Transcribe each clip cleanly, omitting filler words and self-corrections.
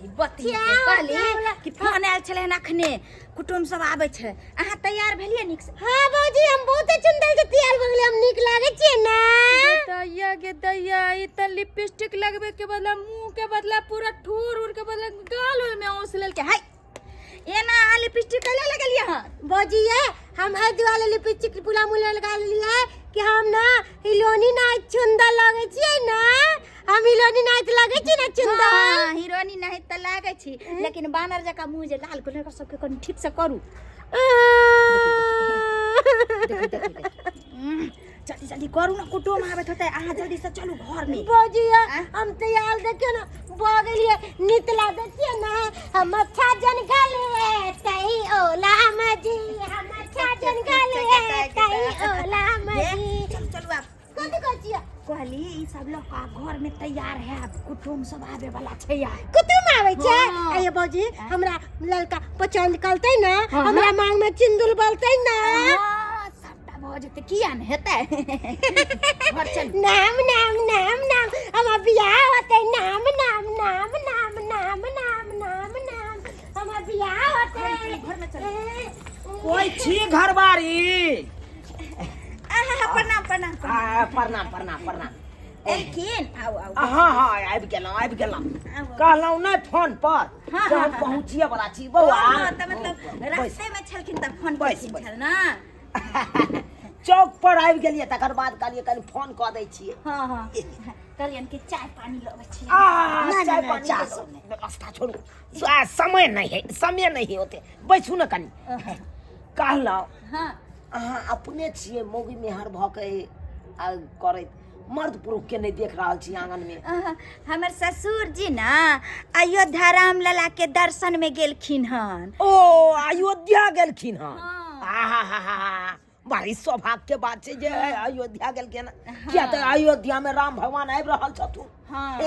बतिया कहली कि फोन आयल छलै हन अखने, कुटुम सब आबै छै, अहाँ तैयार भेलियै नीक से? हाँ भौजी, हम बहुत सुंदर से तैयार भऽ गेलियै, हम नीक लागै छियै ना? दैया गे दैया, ई तऽ लिपस्टिक लगबे के बदला मुंह के बदला पूरा ठोर उर के बदला गाल उर में औंस लेलके हाय, एना अहाँ लिपस्टिक कैला लगेलियै हन? भौजी ये, हम एहि दुआरे लिपस्टिक पूरा मुँह लगा लेलियै कि हम ना हिलोनी नाच सुंदर लगै छियै ना, हम हिलोनी नाच लगै छियै ना सुंदर। हाँ, हीरोनी नहीं तऽ लागै छी, लेकिन बानर जकाँ मुँह जे लाल कलर के सबके कनि ठीक से करू। देखू, देखू, देखू। जल्दी जल्दी करू ना, कुटुम आबैत होतै, अहाँ जल्दी से चलू घर में। भौजी ये, आँय? हम तैयार देखियो ना भऽ गेलियै, नितला देखियो ना, हम अच्छा जन गले तई ओला मजी, हम अच्छा जन गले तई ओला मजी। चलू चलू आब। कथी कहै छियै? कहली ई सब लोग का घर में तैयार है, कुटुम सब आबे वाला छै आइ। कुटुम आबै छै? हाँ। आइए भौजी, हमरा लड़का पसंद करतै ना? हाँ। हमरा मांग में चिंदुल बोलतै ना? हाँ, सबटा भऽ जेतै, किया ने हेतै, घर चलू। नाम नाम नाम नाम, हमर बियाह होतै, नाम नाम नाम नाम नाम नाम नाम नाम, हमर बियाह होतै। घर में चलू। कोई छी घरबारी? आहा, प्रणाम प्रणाम प्रणाम। आ, प्रणाम प्रणाम प्रणाम। एलखिन, आउ आउ। आ, हाँ हाँ, आबि गेलहुँ आबि गेलहुँ। आउ। कहलहुँ नहि फोन पर हाँ, से हाँ, हम हाँ। पहुँचिए वाला छी बौआ। हाँ, तऽ मतलब बैस। रास्ते में छलखिन तऽ फोन बैस, केलखिन बैस। छल ना। चौक पर आबि गेलियै, तकर बाद कहलियै कनि फोन कऽ दै छियै। हाँ हाँ, कहलियनि कि चाय पानी लबै छी। आ नहि, चाय नहि, पानी चाय के सब नहि। व्यवस्था छोड़ू, आ, समय नहि है, समय नहि है ओते, बैसू ने कनि। कहलहुँ हाँ। अहाँ अपने छियै मौगी मेहर भऽ के आ करैत मर्द पुरुष के नहि देख रहल छी आंगन में। अहाँ, हमर ससुर जी ना अयोध्या रामलला के दर्शन में गेलखिन हन। ओ अयोध्या गेलखिन हन? हाँ। आहा, बड़ी सौभाग्य के बात छै जे अयोध्या गेलखिन, किया तऽ अयोध्या में राम भगवान आबि रहल छथुन। हाँ,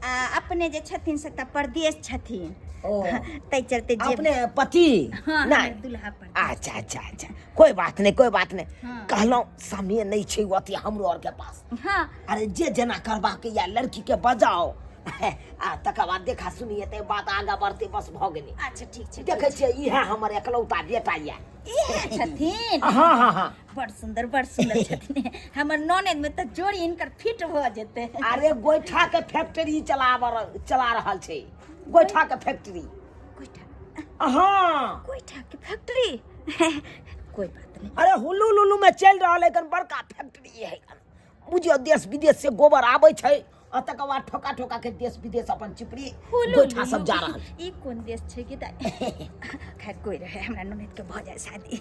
आ अपने जे छथिन से तऽ परदेश छथिन। ओ। ताहि चलते जे अपने पति? हाँ, नहि हमर दुल्हा पर। अच्छा अच्छा अच्छा, कोई बात नहीं कोई बात नहीं। हाँ। कहलहुँ समय नहीं छै अथी हमरो आर के पास। हाँ। अरे जे जेना करबाक या लड़की के बजाओ आ तकर बाद देखा सुनी हेतै, बात आगा बढ़तै, बस भऽ गेलै। अच्छा ठीक छै। देखै छियै, इएह हमर एकलौता बेटा यऽ। इएह छथिन? हाँ हाँ हाँ। बड़ सुंदर, बड़ सुंदर छथिन, हमर ननद में तऽ जोड़ी हिनकर फिट भऽ जेतै। अरे गोइठा के फैक्ट्री चला चला रहल छै, गोइठा के फैक्ट्री। गोइठा? हाँ। गोइठा के फैक्ट्री, कोई बात नहीं। अरे हुल्लू लुल्लू में चलि रहल है, बड़का फैक्ट्री है बुझियौ, देश विदेश से गोबर आबै छै आ तकर बाद ठोका ठोका के देश विदेश अपन चिपड़ी हुलु गोइठा सब जा रहल छै। ई कोन देश छै कि दाइ? खैर कोई रहे, हमरा ननद के भऽ जाए शादी।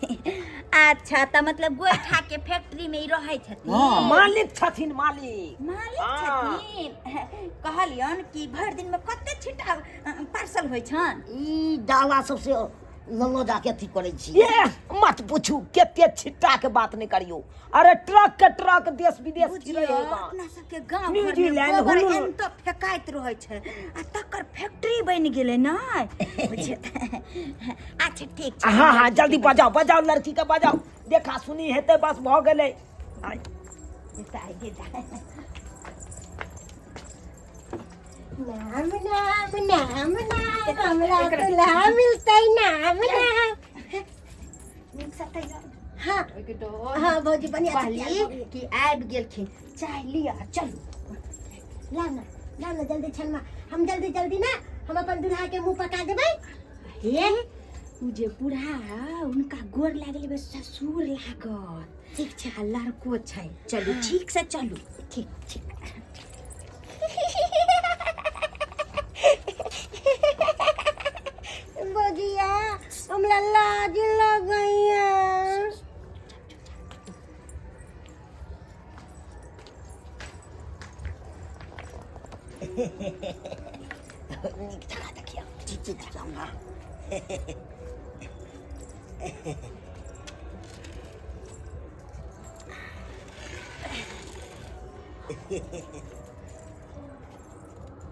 अच्छा तऽ मतलब गोइठा के फैक्ट्री में ई रहै छथिन? हाँ, मालिक छथिन, मालिक। मालिक हाँ। छथिन। कहलियन कि भरि दिन में कते छिट्टा पार्सल होइ छनि? ई डाला सबसे लऽ लऽ जाके अथी करै छी। ये मत पूछू, कते छिट्टा के बात नहीं करियो, अरे ट्रक के ट्रक देश विदेश बुझियौ, फिरै है गाँव। अपना सबके गाँव न्यूजीलैंड, घरमे गोबर हुलु। एनतो फेकाइत रहै छै आ तकर फैक्ट्री बनि गेलै ने, बुझियौ। अच्छा ठीक छै। हाँ हाँ, जल्दी बजाओ बजाओ, लड़की के बजाओ, देखा सुनी हेतै, बस भऽ गेलै। आइ। दाइ गे दाइ। नाम नाम नाम नाम, हमरा दुल्हा मिलतै, नाम नाम। नीक से तैयार? हाँ हाँ भौजी, बढ़िया से कहली तैयार भऽ गेलियै। कि आबि गेलखिन, चाय लिअ आ चलू। ला ना, ला ना जल्दी छनमा, हम जल्दी जल्दी ना हम अपन दुल्हा के मुंह पका देबै। हे उ जे बूढ़ा हुनका गोर लागल बे, ससुर लागत। ठीक छै। आ लड़को छै, चलू ठीक से चलू। ठीक ठीक। भौजिया, हमरा लाज लगैया। नीक जगह देखियौ। ठीक ठीक ठीक, हम ना।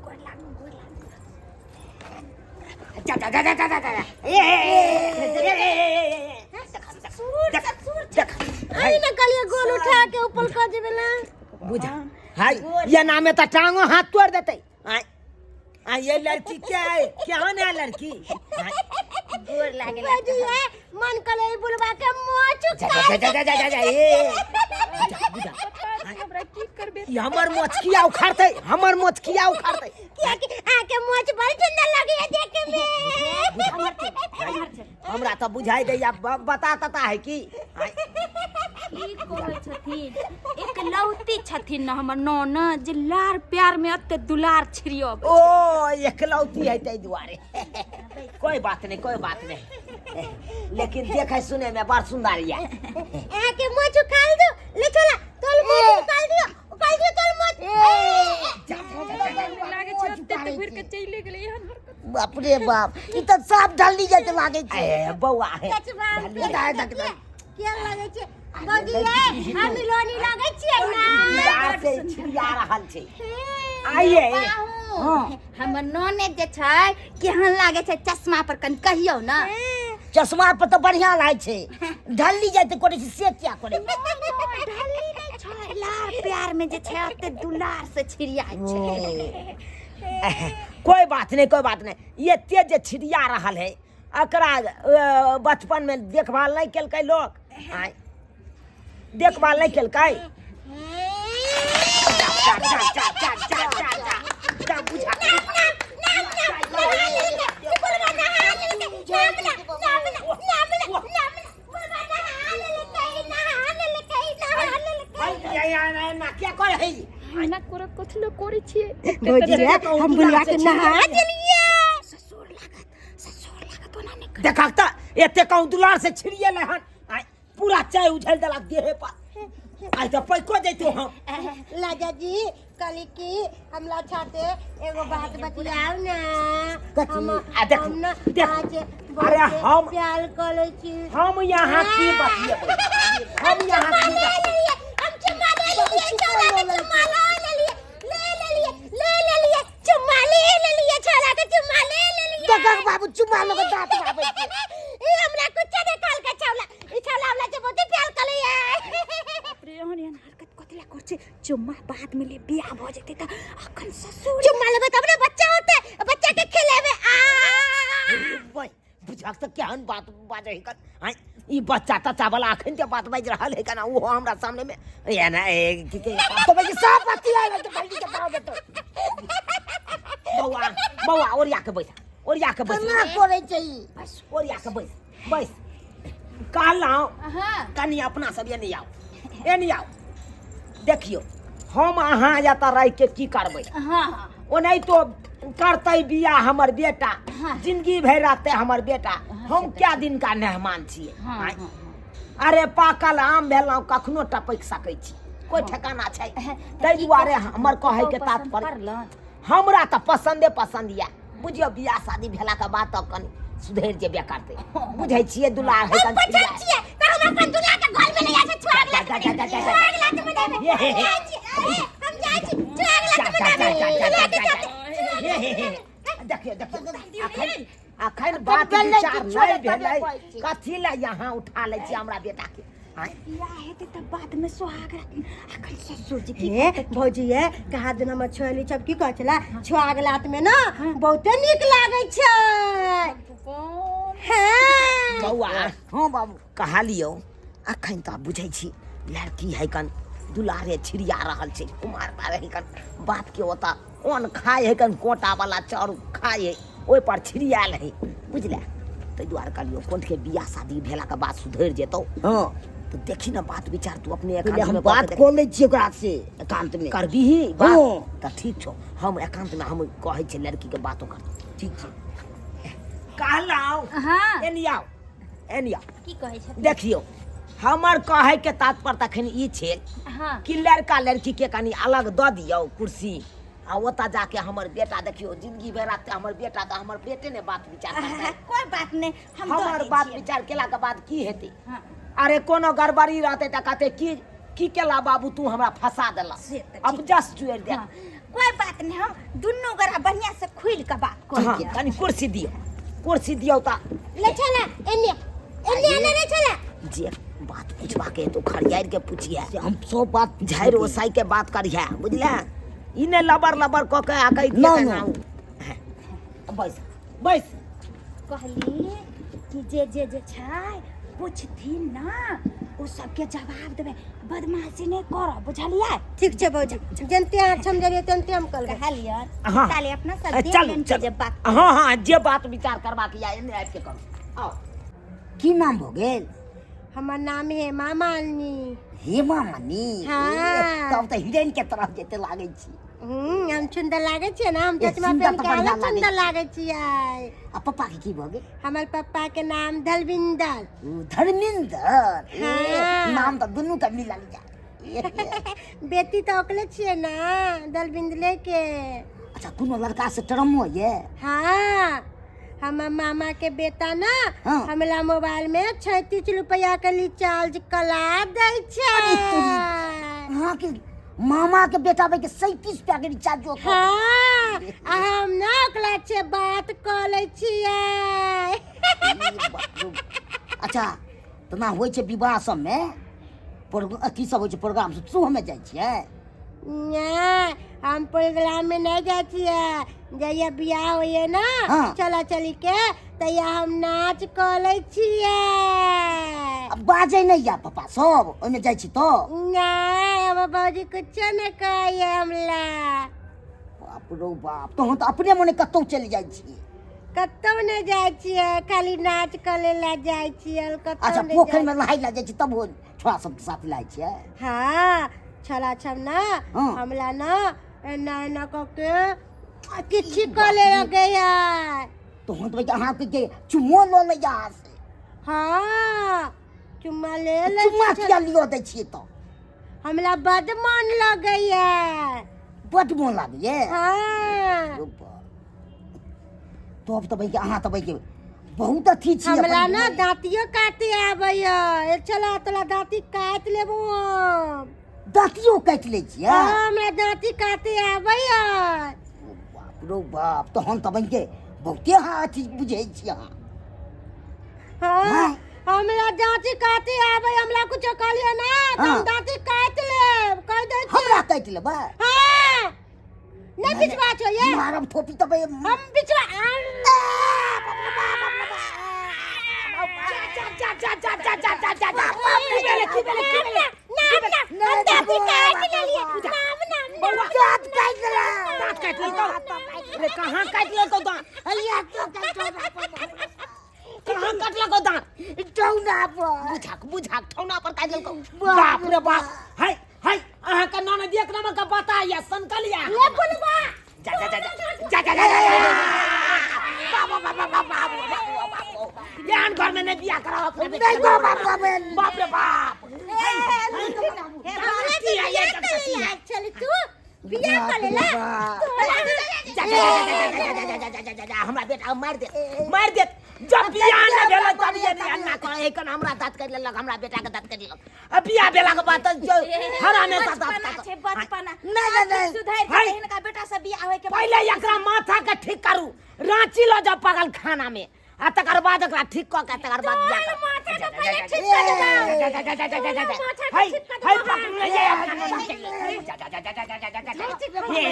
गोर लागू, गोर लागू। जा जा जा जा जा जा जा, ए ए ए ए ए ए, ससुर ससुर। देख। अरे ना कहलिए गोल उठा के ऊपर कर देबे ना। बुझा हाय, ये नामे त टांगो हाथ तोड़ देतै। आय आ ये लड़की क्या है, केहन है लड़की? आ, गोर लागे। भौजी ये मन करे ई बुढ़वा के मोच जा जा जा जा जा जा जा ए बुझा बुझा। पता नहीं हमरा की करबे। ई हमर मोचकिया उखाड़तै, हमर मोचकिया उखाड़तै। किया कि आके मोच बड़ सुंदर लगे है देखे में। हमरा तऽ बुझाइ दैया, बता तता है की। आय, की कहै छथिन, एकलौती छथिन न हमर ननद, जे लार प्यार में अते दुलार छिड़ियबै। ओ एकलौती है ताहि दुआरे। कोई बात नहीं, कोई बात नहीं, लेकिन देखे सुने में बड़ सुंदर या। आके मोच उखाड़ दो, ले चला तोल मोच उखाड़ दियो, उखाड़ दियो तोल मोच। जा, जा, जा, जा, जा। लागे छै अते तऽ घुरि के चलि गेलै एहन हरकत। बाप रे बाप, ई तऽ साफ ढल्ली जाइत लागै छै। ए बौआ है। कचबा दाय तक किया लगै छै भौजी ये? हम लोनी लगै छियै ना? दुलार से छिड़िया रहल छै। आइए। हाँ, हमर ननद जे छै केहन लागे छै चश्मा पर, कनि कहियौ न। चश्मा पर तऽ बढ़िया लागै छै, ढल्ली जाइत करै छै से किया करै? ढल्ली नहि छै, लार प्यार में जे छै अते दुलार से छिड़ियाइ छै। कोई बात नहीं, कोई बात नहीं। ये तेज जे छिड़िया रहल है, एकरा बचपन में देखभाल नहीं केलकै लोग। आय, देखभाल नहीं केलकै। जा जा जा जा जा जा जा जा बुझा। क्या कर है? एना कर कथी लए करै छियै? भौजी ये हम बुढ़वा के नहा देलियै। ससुर लागत, ससुर लागत, ओना नहि। देखक तऽ एते कहूँ दुलार से छिड़िएलै हन। आय, पूरा चाय उझलि देलक देहे पर। आइ तऽ पैको जैतौ हम। लाजा जी, कहली कि हमरा छाते एगो बात बतियाउ ने। कथी? हम आ देखू, हम न देखू। आज अरे बहुते प्यार करै छी। हम यहाँ की बतियेबै? हम यहाँ की ले बतियेबै? लेलियै, हम चुम्मा ले लेलियै, छौड़ा के चुम्मा ले लेलियै, ले लेलियै, ले लेलियै, चुम्मा ले लेलियै, छौड़ा के चुम्मा ले लेलियै। देखक बाबू, चुम्मा लऽ कऽ दाँत बाबै छै। ई हमरा कुछो नहि कहलकै छौड़ा, ई छौड़ा हमरा से बहुते प्यार करैया। बाप रे, एहन एहन हरकत कथी लए करै छै? चुम्मा बाद में ले, बियाह भऽ जेतै तऽ। अखन ससुर चुम्मा लेबै तब ने बच्चा होतै, बच्चा के खेलेबै आ। बुझक तऽ केहन बात बाजै है कन। आँय, ई बच्चा तच्चा वाला अखन के बात बाजि रहल है कन, ओहो हमरा सामने में एना ए की के तो भाई सब बतिया ले तो ढल्ली के पाव देतो। बौआ बौआ, ओरिया के बैस, ओरिया के बैस। केना करै छै ई? बस, ओरिया के बैस बैस। कहलहुँ हाँ। कनि अपना सब एने आउ, एने आउ। देखियौ, हम अहाँ एतऽ रहि के की करबै? हाँ। ओनाहितो करतै बियाह हमर बेटा। हाँ। जिंदगी भरि रहतै हमर बेटा, हम क्या दिन का मेहमान छियै। हाँ। आँय? हाँ। अरे पाकल आम भेलहुँ, कखनो टपकि सकै छी, कोई ठेकाना छै? ताहि दुआरे हमर कहैके तात्पर्य, हमरा तऽ पसन्दे पसन्द यऽ। बुझियौ, बियाह शादी भेलाके बाद तऽ कनि सुधरि जेबे करतै। बुझै छियै, दुलार है हम पसंद छियै तऽ हम अपन दुल्हा के घर में ले जाइ छै, छुआग जा, जा, जा, जा, जा, जा। छुआग लात मनाबै। ये, हे, हे। जाइ छी, ए, हम जाइ छी छुआग जा, लात जा, जा, जा, जा, मनाबै जा, दुल्हा के जा, साथे। जा। हे, हे, हे। देखियौ देखियौ, अखन अखन बात भेलै विचार कि नहि छोड़े भेलै, तबे कहै छी। कथी लए यहाँ उठा लै छी हमरा बेटा के? आँय? बियाह हेतै तऽ बाद में सोहाग रात, अखन ससुर जी की हे भौजी ये, कहा दिन हमर छोली सब की कहै छला, छुआग लात में ना बहुते नीक लागै छै। हाँ। बौआ। हाँ बाबू। कहलियौ, अखन तऽ बुझै छी लड़की है कन दुलारे छिड़िया रहल छै, कुमार बार है कन, बाप के ओतऽ अन्न खाय है कन, कोटा वाला चाउर खाय है, ओहि पर छिड़ियाल है, बुझले? ताहि दुआरे कहलियौ, कोनके बियाह शादी भेलाके बाद सुधरि जेतौ। हाँ। तऽ देखी ने, बात विचार तू अपने पहिले एकांत हम में बात कऽ कऽ लै छियै ओकरा से एकांत में। करबिही बात? हाँ। तऽ ठीक छौ, हम एकांत में हम कहै छियै लड़की के बातो कर। ठीक छै। कहलहुँ, हाँ। एनी आउ, एनी आउ। की कहै छथिन? देखियौ, हमर कहै के तात्पर्य तखन ई छै हाँ। कि लड़का लड़की के कनि अलग दऽ दियौ कुर्सी, आ ओतऽ जाके हमर बेटा, देखियौ, जिंदगी भरि रहतै हमर बेटा, तऽ हमर बेटे ने बात विचार करतै। कोई बात नहीं, हम दऽ हमर दै बात छियै। विचार केलाके बाद की हेतै? हाँ। अरे कोनो गड़बड़ी रहतै तऽ कहतै की की केला बाबू, तू हमरा फंसा देला। से तऽ अब जस जुड़ि दे। हाँ, कोई बात नहीं, हम दुनू गोरा बढ़िया से खुल के बात हाँ, कर। कनि कुर्सी दियौ, कुर्सी दियौ तऽ। ले छला एने एने एने रे छला। जे बात पूछबाके हेतौ खरियारि के पूछिहे। से हम सब बात झाड़ि ओसाइ के बात करिहे, बुझले? ई नहि लबर लबर कऽ के आ कहि दियै ना, तऽ ना। ना। बैस बैस। कहली कि जे जे जे छै पूछथिन ना, ओ सबके जवाब देबै, बदमाशी नहि करब, बुझलियै? ठीक छै भौजी, जनते अहाँ समझलियै तनते हम करबै। कहलियै। हाँ। ताले अपना सब देख चलू लेन चलू जे बात। हाँ हाँ, जे बात विचार करबाक या एने आबि के करू। आउ, की नाम भऽ गेल? हमर नाम हेमा मालिनी। हेमा मालिनी? हाँ। तब तऽ हीरोइन के तरह जेते लागै छी। हम सुंदर लागै छियै ने? हम ए, चश्मा सुंदर पहन तऽ के बढ़िआँ अलग सुंदर लागै छियै। आ पप्पा के की भऽ गेल? हमर पप्पा के नाम धर्मिंदर। ओ, धर्मेंद्र? ए, हाँ। नाम तऽ दुनू के मिलल जाय। बेटी तऽ ओकले छियै ने, दलबिंदले के। अच्छा, कोनो लड़का से ट्रमो ये? हाँ, हमर मामा के बेटा ना। हाँ। हमरा मोबाइल में 36 रुपया के रिचार्ज करा दै छै। अरे तोरी। अहाँके मामा के बेटा के 37 रुपया के रिचार्ज जो? हाँ, आ हम ना ओकरा से बात कऽ लै छियै। अच्छा, तऽ ना होइ छै विवाह सबमे, अथी सब होइ छै, प्रोग्राम सब, सेहोमे जाइ छियै? नहि, हम प्रोग्राम में नहीं जाइ छियै। जहिया बियाह होइए ना, चला चली के, तहिया हम नाच कऽ लै छियै। आ बाजै नहि या पप्पा सब ओहिमे जाइ छी तऽ? नहि, हमर बाबूजी कुछो नहि कहैए हमरा। बाप रौ बाप, तहन तऽ अपने मने कतहु चलि जाइ छी? कतहु नहि जाइ छियै, खाली नाच करे लए जाइ छियै, कतहु अच्छा, नहि। पोखरिमे नहाय लए जाइ छी तब ओ छोड़ा सबके साथ लए छियै? हाँ, छला छब ना। हमरा ना एना एना कऽ के किछु कऽ ले लगैया। तहन तऽ अहाँके के चुम्मो लऽ लैया अहाँ से? हाँ, चुम्मा ले लै। चुम्मा किया लिअ दै छियै तऽ? हमरा बड मन लगैया। बड मोन लागैया? हाँ। रौ बाप। तब तऽ भैया, अहाँ तऽ भैया बहुत अथी छी। हमरा अपन ना दाँतियो काटे आबैया। चला तोला दाँती काटि लेबो हम। दाँतियो काटि लै छियै? हाँ, हमरा दाँती काटे आबैया। बाप रौ बाप, तहन तऽ बहिके बहुते अहाँ अथी बुझै छी अहाँ। हाँ, हमरा दाँती काटे आबै। हमरा कुछो कहलियै ना तऽ हम दाँती काटि लेब, कहि दै छी। हमरा काटि लेबै? हाँ, नहीं विश्वास हो ये? मारब थोपी तब। हम विश्वास दाँत काटि लेलकौ रे? कहाँ काटि लेलकौ दाँत? कहाँ काटलकौ दाँत? ठौना पर। बुझाक बुझाक, ठौना पर काटि लेलकौ। बाप रे बाप, हाय हाय, अहाँके ननद एक नंबर के बता या सनकल या। ले बोलबा। जा जा जा जा जा जा जा जा। बाप बाप बाप बाप बाप बाप, एहन घर में नहीं बियाह कराओ अपने बेटा नहीं के। बाप बाप बाप बाप रे बाप। हमरा के बियाह कर लेला। चल, तू बियाह कर लेला। जा जा जा जा जा जा जा जा जा जा, हमरा बेटा मार दे, मार दे। जब बियाह न भेल तब ये अन्ना करे कन, हमरा दाँत काटि लेलक, हमरा बेटा के दाँत काटि लेलक। आ बियाह भेला के बाद तऽ जो हरामे सा दाँत बचपना काटत। छै, बचपना। नहीं, नहीं, नहीं। सुधरि हाय। जेतै हिनका बेटा से बियाह होय के बाद। पहिले एकरा माथा के ठीक करू, रांची लऽ जाउ पागल खाना में, आ तकर बाद एकरा ठीक कऽ के तकर बाद बियाह करू। माथा के पहिले ठीक कर देबा। जा जा जा जा जा जा जा। माथा के हाय ठीक कर हाय देबा। पकड़ू ले जाय अपना ननद के। जा जा जा जा जा जा जा जा। हे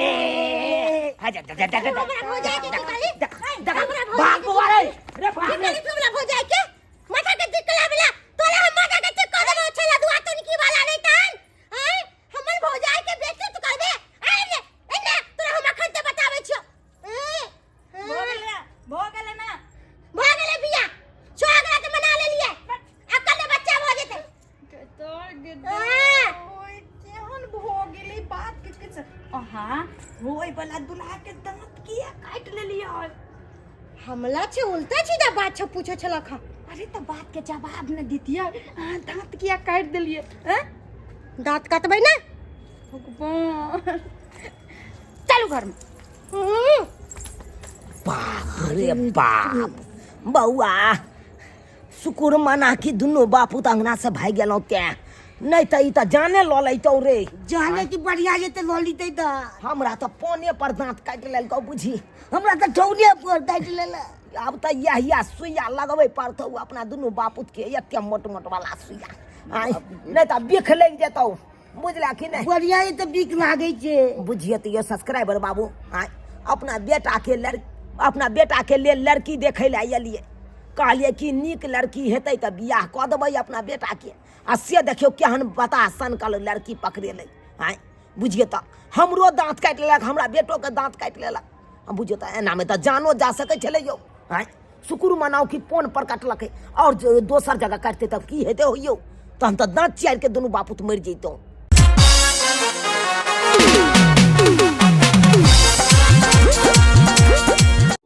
हाय, जा जा जा जा जा। हमरा भौजाई के की कहली? देख देख, हमरा भौजाई भाग के बुआ रे रे, की भाग रे। कहली तू हमरा भौजाई के? माथा के ठीक करा बेला तोरा हम माथा के ठीक कर देबो। छला दुआ तो की वाला नहीं तान आय हमर भौजाई के बेटी तू करबे? आय रे एने, तोरा हम अखन ते बताबै छियो। ए, भऽ गेलै, भऽ गेलै ना? भऽ गेलै बियाह, सोहाग रात मना लेलियै, आ कल बच्चा भऽ जेतै। हाँ। ओए, केहन भऽ गेलै बात के किछु अहाँ होय वाला दुल्हा के दांत किया काटि लेलियै? हमला छै उल्टा सीधा बात छै पूछे छलक हँ। अरे तऽ बात के जवाब न दितियै, अहाँ दांत किया काटि देलियै? हैं? दाँत काटबै ना। भगवान, चलू घर में। बाप रे बाप, बौआ, शुक्र मना कि दुनू बापू तऽ अंगना से भागि गेलहुँ तें, नहि तऽ ई तऽ जाने लऽ लैतौ रे। जाने की बढ़िया जेते लऽ लीते तऽ। हमरा तऽ पोने पर दाँत काटि लेलकौ बुझी। हमरा तऽ ठौने पर काटि लेलक। आब तऽ इएह इएह सुइया लगबै पड़तौ अपना दुनू बापूत के, एते मोट मोट वाला सुइया। आँय, नहि तऽ बिख लागि जेतौ, बुझला कि नहि? बढ़िया जे तऽ बिक लागै छै। बुझिए तऽ यो सब्सक्राइबर बाबू, आँय, अपना बेटा के लड़ अपना बेटाके लेल लड़की देखै लए एलियै। कहलियै कि नीक लड़की हेतै तऽ बियाह कऽ देबै अपना बेटाके, आ से देखियौ केहन बताह सनकल लड़की पकड़ेलै। आँय बुझियौ तऽ हमरो दाँत काटि लेलक, हमरा बेटोके दाँत काटि लेलक। आ बुझियौ तऽ एनामे तऽ जानो जा सकै छलै यौ। आँय शुक्र मनाउ कि फोन पर कटलकै, आओर जे दोसर जगह काटतै तब की हेतै हो यौ? तहन तऽ दाँत चियारिके दुनू बापूत मरि जैतहुँ।